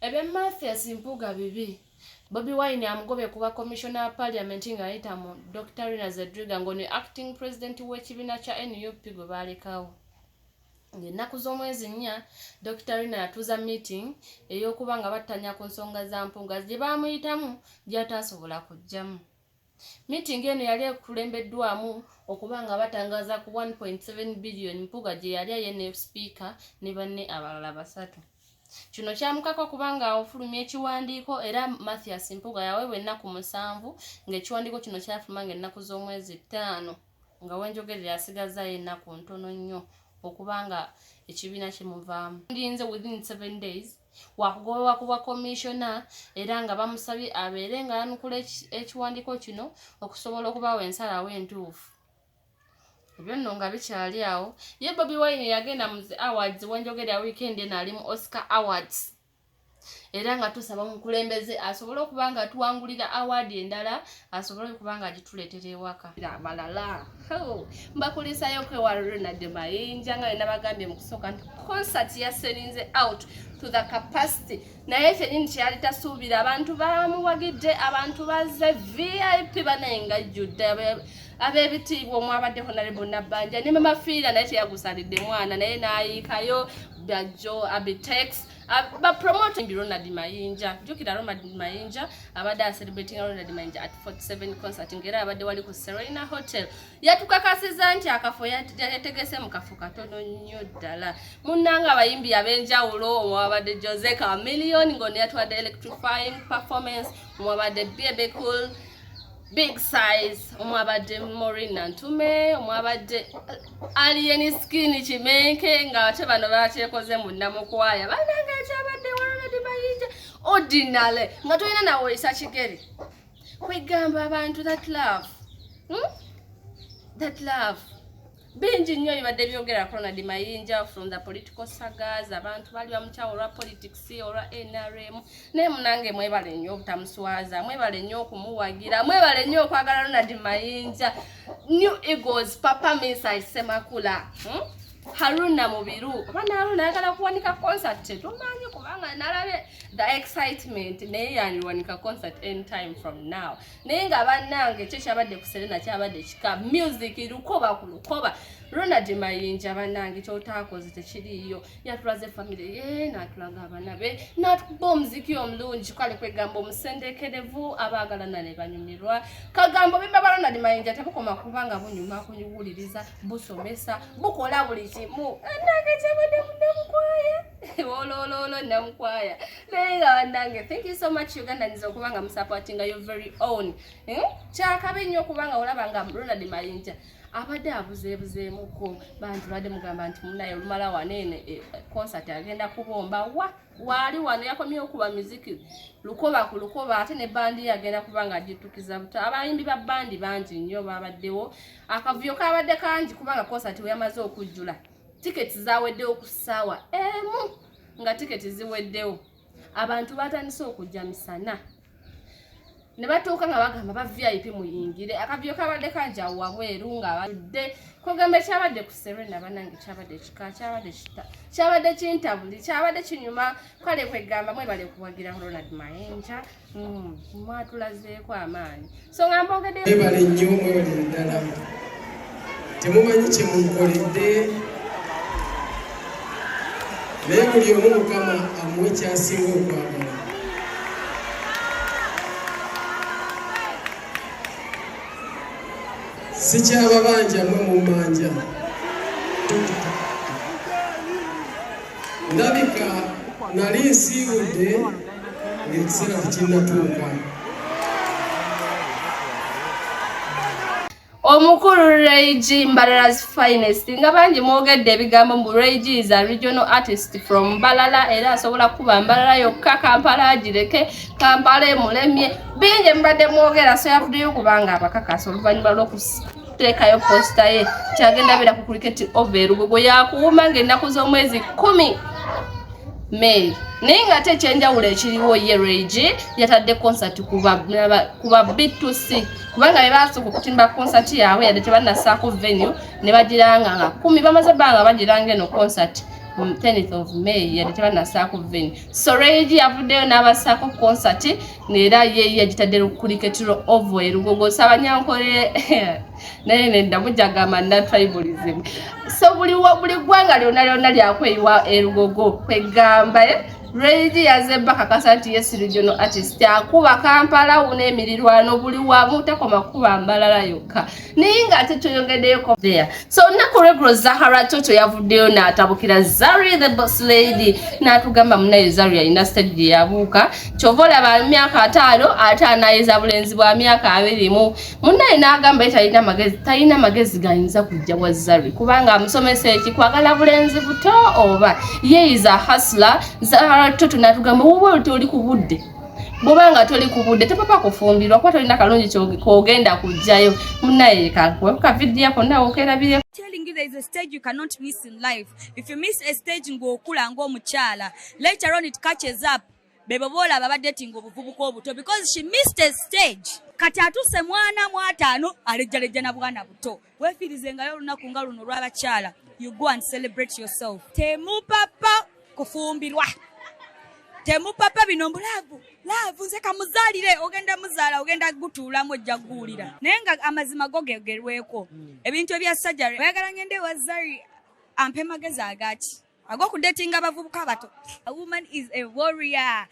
Ebya Mathias Mpuuga bibi. Bobi Wine amugobye ku bwa Commissioner wa Parliament ng'ayita mu Dokita Rina Zedriga ng'ono ye acting president w'ekibiina kya nup gwe baalekawo. Ng'ennaku z'omwezi nnya, Dokita Rina yatuuza meeting ey'okuba nga battanya ku nsonga za Mpuuga gye baamuyitamu gy'ataasobola kuggyamu. Meeting eno yali ekulembeddwamu okuba nga batangaaza ku 1.7 billion Mpuuga gye yalya ye ne sipiika ne banne abalala basatu. Kino kyamukaka okuba nga ofulumya ekiwandiiko era Mathias Mpuuga yaweebwa ennaku 7 ng'ekiwandiiko kino kyafuluma ng'ennaku z'omwezi 5 nga wenjogerera asigazaayo ennaku ntono nnyo okuba nga ekibiina kimuvaamu. Ndinze within 7 days wakugobebwa ku bwa komishona era nga bamusabye abeere ng'ayanukula ekiwandiiko kino okusobola okubawa ensalawo entuufu. Ebyo nno nga bikyali awo, ye Bobi Wine yagenda mu zi awards wenjogerera weekend eno ali mu Oscar Awards era nga tusaba omukulembeze asobole okuba nga atuwangulira award endala asobole okuba nga agituleetera ewaka. Abalala mbakulisayo kwewa Ronald Mayinja nga nabagambye mu kusooka nti concert yaselinze out to the capacity naye kyenyini kyeyali tasuubira abantu bamuwagidde abantu bazze VIP banaye nga jjudde ab'ebitiibwa omwabadde Honorable Nabbanja ne Mama Fiira naye teyagusalidde mwana naye n'ayiikayo Bajjo Abitex ba promote Ronald Mayinja. Jjukira Ronald Mayinja abadde acelebrating Ronald Mayinja at 47 concert ng'era abadde wali ku Serena Hotel. Yatukakasiza nti akafo yategese mu kafo katono nnyo ddala. Munnanga abayimbi ab'enjawulo omwabadde Jose Chameleone ng'ono yatwadde electrifying performance, omwabadde Bebe Cool Big Size, omwabadde Maureen Nantume, omwabadde Alien Skin Kimenke nga ate bano bakyekoze mu Namukwaya. Banange ekyabadde Ronald Mayinja ordinary nga tolina nawe oyisa kigere. Kwegamba abantu that love. That love. Bingi nnyo bibadde byogera ku Ronald Mayinja from the political sagas, abantu bali bamukyawa olwa politics olwa NRM, naye munange mwebale nnyo obutamuswaza, mwebale nnyo okumuwagira, mwebale nnyo okwagala Ronald Mayinja. New Eagles, Papa Misa Ssemakula, Haruna Mubiru, oba Haruna ayagala kuwanika concert tetumanyi kubanga nalabye the excitement naye yandiwanika concert anytime from now. Naye nga bannange kyo kyabadde ku Serena kyabadde kika music lukoba ku lukoba. Ronald Mayinja bannange kyotaakoze tekiriiyo, yatulaze family ye n'atulaga abaana be n'atukuba omuziki omulungi kale kwegamba omusendeekerevu abaagalana ne banyumirwa. Kagambo bimba ba Ronald Mayinja tebukoma kubanga bunyuma kuwuliriza, busomesa, bukola buli kimu. Bannange kyabadde Namukwaya olololo Namukwaya. Naye nga bannange thank you so much Ugandans okubanga musupportinga your very own. Kyakabi nnyo okubanga olaba nga Ronald Mayinja abadde abuzeebuzeemuko, bantu badde mugamba nti munaye olumala waneene concert agenda kubomba wa waali wano yakomyewo okuba muziki lukoba ku lukoba ate ne bandi ye agenda kuba nga agitukiza buto. Abayimbi ba bandi bangi nnyo babaddewo, akavuyo kabadde kangi kubanga concert we yamaze okujjula tiketi zaweddewo ku ssaawa emu nga tiketi ziweddewo abantu batandise okujja misana ne batuuka nga bagamba ba VIP muyingire. Akavuyo kabadde kangi awo wabweru nga batudde kugamba ekyabadde ku Serena bannange kyabadde kika, kyabadde kita, kyabadde kintabuli, kyabadde kinyuma. Kale kwegamba mwebale kuwagira Ronald Mayinja, mwatulazeeko amaanyi. So nga mbongedde mwebale nnyo, mwebale ddala, temumanyi kye munkoledde, naye buli omu Mukama amuwe kyasinga okwagala. Sikyababanja mwe mummanja. Ndabika nali nsiibudde ng'ekiseera tekinnatuuka. Omukulu Ray G Mbarara's finest nga bangi mwogedde ebigambo mbu Ray G is a regional artist from Mbarara era asobola kuba Mbarara yokka, Kampala agireke, Kampala emulemye, bingi mubadde mwogera. So yavuddeyo kubanga abakakasa oluvannyuma lw'okuteekayo posita ye kyagenda beera ku Cricket Oval Lugogo yakuwuma ng'ennaku z'omwezi 10 May. Naye ng'ate ekyenjawulo ekiriwo ye Ray G yatadde concert kuba B2C kubanga be baasooka okutimba concert yaabwe yadde tebannasaako venue ne bagiranga nga 10 bamaze ebbanga bagiranga eno concert 10th of May, yadde tebanasaako venue. So Ray G yavuddeyo n'abasaako concert, ng'era ye yagitadde ku Cricket Oval e Lugogo. Sabanyankole naye nedda mujagamba na tribalism. So buli ggwanga lyonna lyonna lyakweyiwa e Lugogo. Kwegamba, Ray G yaze bakakasa nti yes, regional artist akuba Kampala n'emirirwano buli wamu, takoma kuba Mbalala yokka, naye ng'ate toyongeddeyoko there. So olunaku olweggulo Zahara Toto yavuddeyo n'atabukira Zari the Boss Lady, n'atugamba munaye Zari alina stage gye yabuuka, kyova olaba myaka 50 ate anayiza bulenzi bwa myaka 20. Munaye n'agamba ye talina magezi, talina magezi gayinza kujja wa Zari, kubanga amusomesa eki kwagala bulenzi buto, oba yeyiza hustler. Zahara Toto n'atugamba woba toli ku budde, bwobanga toli ku budde topapa kufumbirwa, kuba tolina kalungi kogenda kujjayo. Munaye kakuwe kavidiyo konna okerabire. Telling you, there is a stage you cannot miss in life. If you miss a stage ng'okula ng'omukyala, later on it catches up. Bebo boolaba badetinga obuvubuka obuto because she missed a stage. Kati atuse mwana mu 50, alejjalejja na bwana buto. Weefiirizengayo olunaku nga luno olw'abakyala, you go and celebrate yourself. Temupapa kufumbirwa, temupapa bino mbu love, love, nze kamuzaalire. Ogenda muzaala, ogenda gutuulamu, ojja guwulira. Naye nga amazima go gegerweko ebintu ebya sajjare. Oyagala ngende ewa Zari ampe magezi agaki ag'okudetinga abavubuka abato? A woman is a warrior.